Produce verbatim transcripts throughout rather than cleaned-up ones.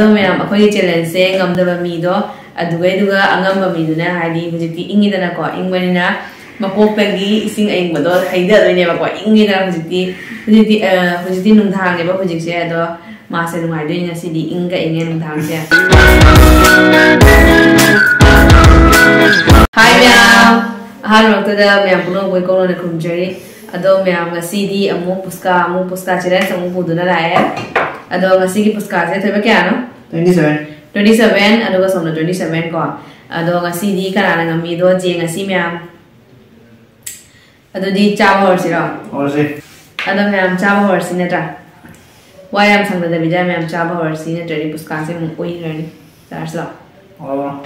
ꯑꯗꯣ ꯃꯌꯥꯝ, ꯑꯩꯈꯣꯏꯒꯤ challenge ꯁꯦ ꯉꯝꯗꯕ ꯃꯤꯗꯣ ꯑꯗꯨꯒꯩꯗꯨꯒ ꯑꯉꯝꯕ ꯃꯤꯗꯨꯅ, ꯍꯥꯏꯗꯤ ꯍꯧꯖꯤꯛꯇꯤ ꯏꯪꯉꯤꯗꯅꯀꯣ, ꯏꯪꯕꯅꯤꯅ ꯃꯀꯣꯛꯇꯒꯤ ꯏꯁꯤꯡ ꯑꯏꯪꯕꯗꯣ ꯍꯩꯊꯗꯣꯏꯅꯦꯕꯀꯣ, ꯏꯪꯉꯤꯗꯅ ꯍꯧꯖꯤꯛꯇꯤ꯫ ꯍꯧꯖꯤꯛꯇꯤ ꯑ, ꯍꯧꯖꯤꯛꯇꯤ ꯅꯨꯡꯗꯥꯡꯅꯦꯕ ꯍꯧꯖꯤꯛꯁꯦ꯫ ꯑꯗꯣ ꯃꯥꯁꯦ ꯅꯨꯡꯉꯥꯏꯗꯣꯏꯅꯤ ꯉꯁꯤꯗꯤ, ꯏꯪꯒ ꯏꯪꯉꯦ ꯅꯨꯡꯗꯥꯡꯁꯦ꯫ ꯍꯥꯏ ꯃꯌꯥꯝ, ꯑꯍꯥꯟꯕꯃꯛꯇꯗ ꯃꯌꯥꯝ ꯄꯨꯝꯅꯃꯛꯄꯨ ꯏꯀꯧꯅꯅ ꯈꯨꯔꯨꯝꯖꯔꯤ꯫ ꯑꯗꯣ ꯃꯌꯥꯝ, ꯉꯁꯤꯗꯤ ꯑꯃꯨꯛ ꯄꯨꯁꯀꯥ, ꯑꯃꯨꯛ ꯄꯨꯁꯀꯥ challenge ꯑꯃꯨꯛ ꯄꯨꯗꯨꯅ ꯂꯥꯛꯑꯦ꯫ ꯑꯗꯣ ꯉꯁꯤꯒꯤ ꯄꯨꯁꯀꯥꯁꯦ, ꯊꯣꯏꯕ, ꯀꯌꯥꯅꯣ? Twenty seven꯫ Twenty seven, ꯑꯗꯨꯒ ꯁꯣꯝꯅ twenty seven ꯀꯣ꯫ ꯑꯗꯣ ꯉꯁꯤꯗꯤ ꯀꯅꯥꯅ ꯉꯝꯃꯤꯗꯣ ꯌꯦꯡꯉꯁꯤ ꯃꯌꯥꯝ꯫ ꯑꯗꯨꯗꯤ ꯆꯥꯕ ꯍꯧꯔꯁꯤꯔꯣ? ꯍꯧꯔꯁꯤ꯫ ꯑꯗꯣ ꯃꯌꯥꯝ ꯆꯥꯕ ꯍꯧꯔꯁꯤ ꯅꯠꯇ꯭ꯔꯥ? ꯋꯥ ꯌꯥꯝ ꯁꯪꯗꯗꯕꯤꯗ ꯃꯌꯥꯝ ꯆꯥꯕ ꯍꯧꯔꯁꯤ, ꯅꯠꯇ꯭ꯔꯗꯤ ꯄꯨꯁꯀꯥꯁꯦ ꯑꯃꯨꯛ ꯑꯣꯏꯈ꯭ꯔꯅꯤ꯫ ꯆꯥꯔꯁꯤ ꯂꯥꯛꯑꯣ꯫ ꯑꯣ꯫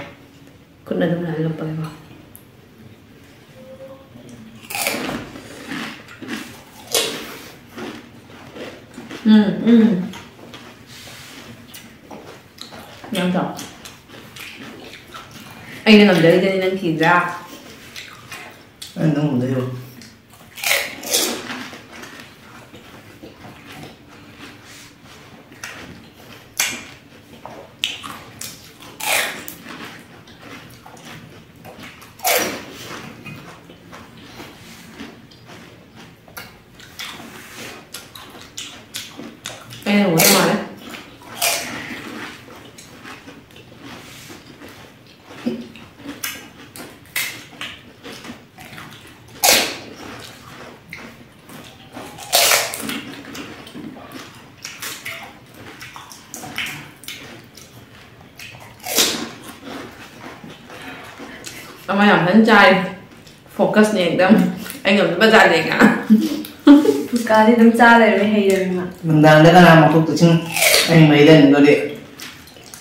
ꯈꯨꯠꯅ ꯑꯗꯨꯝ ꯅꯥꯜꯂꯛꯄꯒꯤꯀꯣ꯫ ꯎꯝ, ꯎꯝ꯫ ꯅꯪ ꯇꯧ꯫ ꯑꯩꯅ ꯉꯝꯖꯔꯤꯗꯅꯤ, ꯅꯪ ꯊꯤꯗ꯭ꯔꯥ? ꯑꯩ ꯅꯪ ꯉꯝꯖꯔꯤꯕ꯫ ꯑꯩꯅ ꯎꯕꯗ ꯃꯥꯜꯂꯦ꯫ ꯑꯃ ꯌꯥꯝ ꯐꯖꯅ ꯆꯥꯔꯤ꯫ Focus ꯅꯦ ꯑꯦꯛꯗꯝ꯫ ꯑꯩ ꯉꯝꯗꯕ ꯖꯥꯠꯅꯦ ꯉꯥ꯫ ꯄꯨꯁꯀꯥꯗꯤ ꯑꯗꯨꯝ ꯆꯥ ꯂꯩꯔꯦ, ꯍꯩꯔꯦꯗꯅ꯫ ꯅꯨꯡꯗꯥꯡꯗ ꯀꯅꯥ ꯃꯀꯣꯛꯇ ꯆꯤꯡ ꯑꯩ ꯃꯩ ꯂꯩꯅꯤꯡꯗꯣꯔꯤ?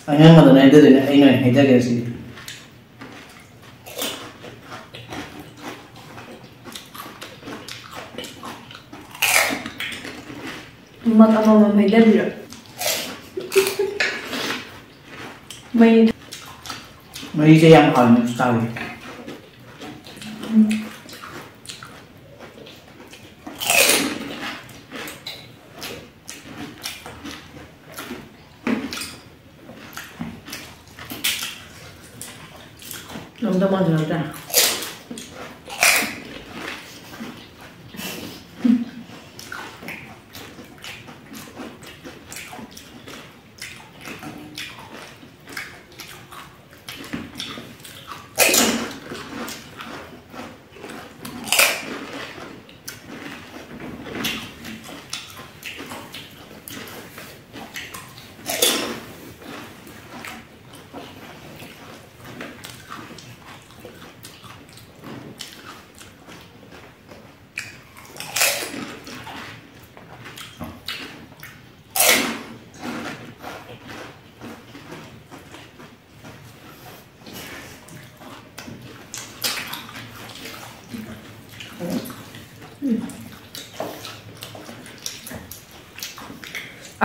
ꯑꯉꯝꯕꯗꯨꯅ ꯍꯩꯗꯗꯣꯏꯅꯦ, ꯑꯩꯅ ꯑꯣꯏꯅ ꯍꯩꯗꯒꯦ ꯁꯤꯗꯤ꯫ ꯃꯛ ꯑꯃꯃꯝ ꯍꯩꯗꯕꯤꯔꯣ? ꯃꯩ꯫ ꯃꯩꯁꯦ ꯌꯥꯝ ꯍꯥꯎꯅ ꯆꯥꯔꯤ꯫ ꯉꯝꯗꯧ ꯃꯥꯟꯁꯤꯜꯂꯛꯇ꯭ꯔꯦ꯫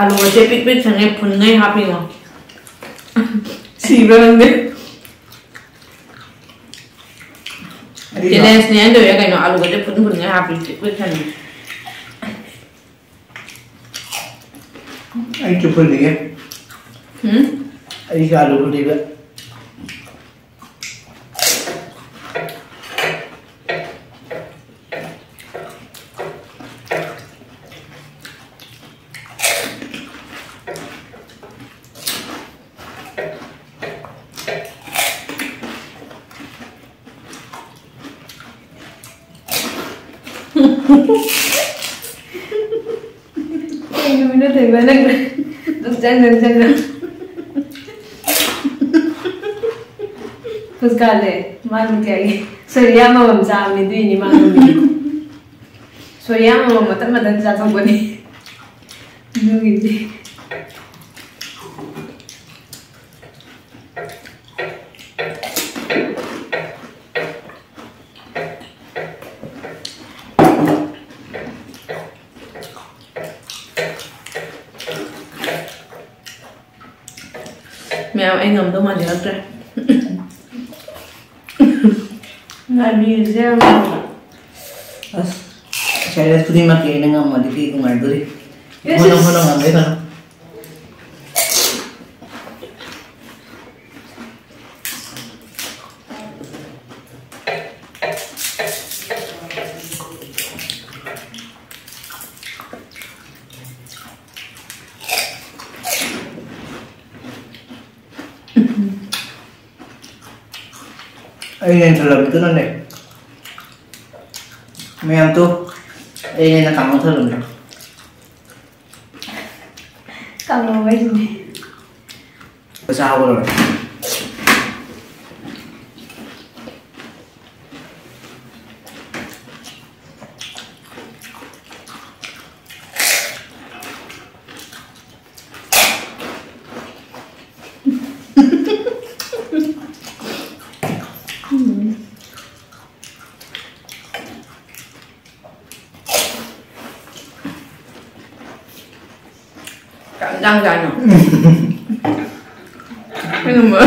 ꯑꯂꯨ ꯑꯁꯦ ꯄꯤꯛ ꯄꯤꯛ ꯊꯟꯅ ꯐꯨꯟꯉꯩ ꯍꯥꯞꯄꯤꯉꯣ꯫ ꯁꯤꯕ꯭ꯔꯥ ꯈꯪꯗꯦ꯫ ꯑꯗꯨꯗꯤ ꯆꯦꯂꯦꯟꯖꯅꯦ ꯍꯥꯏꯅ ꯇꯧꯔꯤꯔꯥ ꯀꯩꯅꯣ? ꯑꯂꯨꯒꯁꯦ ꯐꯨꯟ ꯐꯨꯟꯉꯩ ꯍꯥꯞꯄꯤ, ꯄꯤꯛ ꯄꯤꯛ ꯊꯟꯅ꯫ ꯑꯩ ꯆꯨꯞꯍꯟꯕꯤꯒꯦ꯫ ꯎꯝ? ꯑꯩꯁꯨ ꯑꯂꯨ ꯐꯨꯜꯂꯤꯕ꯫ ꯀꯩꯅꯣ ꯅꯠꯇꯦꯕ ꯅꯪ ꯑꯗꯨꯝ ꯆꯪ ꯆꯪ ꯆꯪ ꯅꯪ꯫ ꯄꯨꯁꯀꯥꯁꯦ ꯃꯥ ꯅꯨꯡꯇꯤꯒꯤ ꯁꯣꯔꯤꯌꯥ ꯑꯃꯃꯝ ꯆꯥꯕꯅꯦ, ꯑꯗꯨꯏꯅꯤ ꯃꯥ ꯉꯝꯃꯤꯗꯣ꯫ ꯁꯣꯔꯤꯌꯥ ꯑꯃꯃꯝ ꯃꯊꯟ ꯃꯊꯟ ꯆꯥꯊꯣꯛꯄꯅꯦ꯫ ꯑꯗꯨꯒꯤꯗꯤ꯫ ꯃꯌꯥꯝ, ꯑꯩ ꯉꯝꯗꯧ ꯃꯥꯟꯁꯤꯜꯂꯛꯇ꯭ꯔꯦ꯫ ꯉꯥꯏꯕꯤꯔꯤꯁꯦ ꯌꯥꯝ ꯑꯁ, ꯁꯥꯏꯔꯁ ꯈꯨꯗꯤꯡꯃꯛꯀꯤ ꯑꯩꯅ ꯉꯝꯃꯗꯤ ꯀꯩ ꯅꯨꯡꯉꯥꯏꯗꯣꯔꯤ? ꯏꯁ, ꯍꯣꯠꯅꯧ, ꯏꯁ꯫ ꯍꯣꯠꯅꯧ, ꯉꯝꯒꯅꯤ, ꯍꯣꯠꯅꯧ꯫ ꯑꯩꯅ ꯊꯜꯂꯝꯃꯤꯗꯨꯅꯅꯦ꯫ ꯃꯌꯥꯝꯗꯣ ꯑꯩꯅ ꯀꯥꯡꯉꯧ ꯊꯜꯂꯝꯃꯤꯗꯣ꯫ ꯀꯥꯡꯉꯧ ꯍꯥꯏꯁꯤꯅꯦ꯫ ꯄꯩꯁꯥ ꯍꯧꯒꯠꯂꯨꯔꯦ꯫ ꯀꯩ ꯏꯟꯖꯥꯡ ꯆꯥꯏꯅꯣ? ꯀꯩꯅꯣꯃ꯫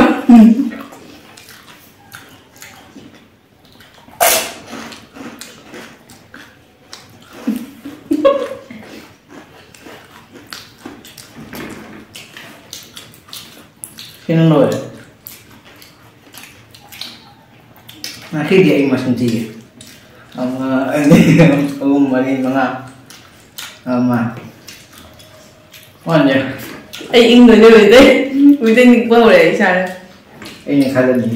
ꯁꯤꯅ ꯂꯣꯏꯔꯦ꯫ ꯉꯁꯤꯗꯤ ꯑꯩ ꯃꯁꯤꯡ ꯊꯤꯒꯦ꯫ ꯑꯃ, ꯑꯅꯤ, ꯑꯍꯨꯝ, ꯃꯔꯤ, ꯃꯉꯥ꯫ ꯑꯃ꯫ ꯋꯥꯟ ꯌꯥꯔ꯫ ꯑꯩ ꯏꯪꯗꯣꯏꯅꯦ ꯍꯧꯖꯤꯛꯇꯩ꯫ ꯍꯧꯖꯤꯛꯇꯩ ꯅꯤꯛꯄ ꯍꯧꯔꯦ ꯑꯩ ꯏꯁꯥꯁꯦ꯫ ꯑꯩꯅ ꯈꯜꯂꯅꯤ꯫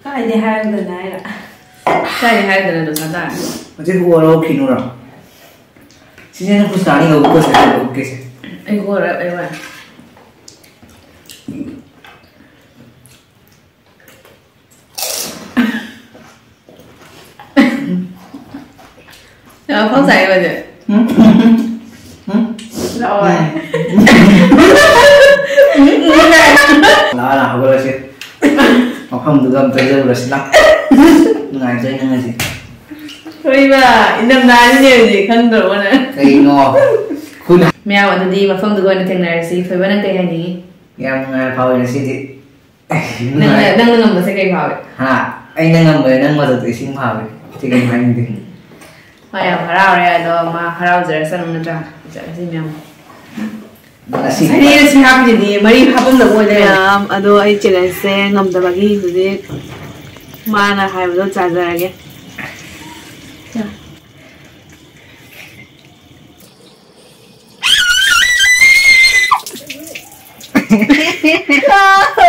ꯀꯥꯏꯗꯩ ꯍꯥꯏꯔꯛꯀꯗꯣꯏꯅꯣ ꯍꯥꯏꯔ? ꯀꯥꯏꯗꯩ ꯍꯥꯏꯔꯛꯀꯗꯣꯏꯅꯣ, ꯗꯣꯁꯥ ꯇꯥꯔꯦ꯫ ꯍꯧꯖꯤꯛ ꯍꯣꯔ ꯍꯧꯈꯤꯅꯨꯔꯣ? ꯁꯤꯁꯦ ꯅꯪ ꯈꯨꯠ ꯆꯥꯅꯤ ꯂꯧꯕ ꯄꯣꯠꯁꯦ ꯍꯥꯏꯕ ꯈꯣꯠꯀꯦꯁꯦ꯫ ꯑꯩ ꯍꯣꯔ ꯑꯩ ꯋꯥꯏ꯫ ꯌꯥꯝ ꯐꯥꯎ ꯆꯥꯏ ꯋꯥꯁꯦ꯫ ꯎꯝ? ꯎꯝ? ꯂꯥꯛꯑꯣ꯫ ꯎꯝ? ꯂꯥꯛꯑꯣ, ꯂꯥꯛꯑꯣ, ꯍꯧꯒꯠꯂꯁꯤ꯫ ꯃꯐꯝꯗꯨꯗ ꯑꯝꯇ ꯌꯧꯔꯁꯤ, ꯂꯥꯛ꯫ ꯅꯨꯡꯉꯥꯏꯖꯩ ꯅꯪ ꯉꯁꯤ꯫ ꯍꯣꯏꯕ, ꯏꯪꯊꯝꯊꯥꯅꯤꯅꯦ ꯍꯧꯖꯤꯛ, ꯈꯪꯗ꯭ꯔꯣ ꯅꯪ? ꯀꯩꯅꯣ? ꯈꯨꯟ- ꯃꯌꯥꯝ ꯑꯗꯨꯗꯤ ꯃꯐꯝꯗꯨꯒ ꯑꯣꯏꯅ ꯊꯦꯡꯅꯔꯁꯤ꯫ ꯊꯣꯏꯕ, ꯅꯪ ꯀꯩ ꯍꯥꯏꯅꯤꯡꯉꯤ? ꯌꯥꯝ ꯅꯨꯡꯉꯥꯏ ꯐꯥꯎꯋꯦ ꯉꯁꯤꯗꯤ꯫ ꯅꯪꯅ, ꯅꯪꯅ ꯉꯝꯕꯁꯦ ꯀꯩ ꯐꯥꯎꯏ? ꯍꯥ? ꯑꯩꯅ ꯉꯝꯕꯁꯦ ꯅꯪ ꯃꯊꯛꯇ ꯏꯁꯤꯡ ꯐꯥꯎꯏ꯫ ꯑꯇꯩ ꯀꯩꯝ ꯍꯥꯏꯅꯤꯡꯗꯦ꯫ ꯃꯥ ꯌꯥꯝ ꯍꯔꯥꯎꯔꯦ, ꯑꯗꯣ ꯃꯥ ꯍꯔꯥꯎꯖꯔꯁꯅꯨ ꯅꯠꯇ꯭ꯔꯥ? ꯆꯠꯂꯁꯤ ꯃꯌꯥꯝ꯫ ꯉꯁꯤ ꯉꯁꯥꯏꯗꯤ ꯉꯁꯤ ꯍꯥꯞꯄꯤꯗꯨꯗꯤ ꯃꯔꯤ ꯍꯥꯞꯄꯝꯗꯕ ꯑꯣꯏ ꯂꯩꯔꯝꯃꯦ꯫ ꯃꯌꯥꯝ, ꯑꯗꯣ ꯑꯩ ꯆꯦꯂꯦꯟꯖꯁꯦ ꯉꯝꯗꯕꯒꯤ ꯍꯧꯖꯤꯛ ꯃꯥꯅ ꯍꯥꯏꯕꯗꯣ ꯆꯥꯖꯔꯒꯦ꯫ ꯍꯥ?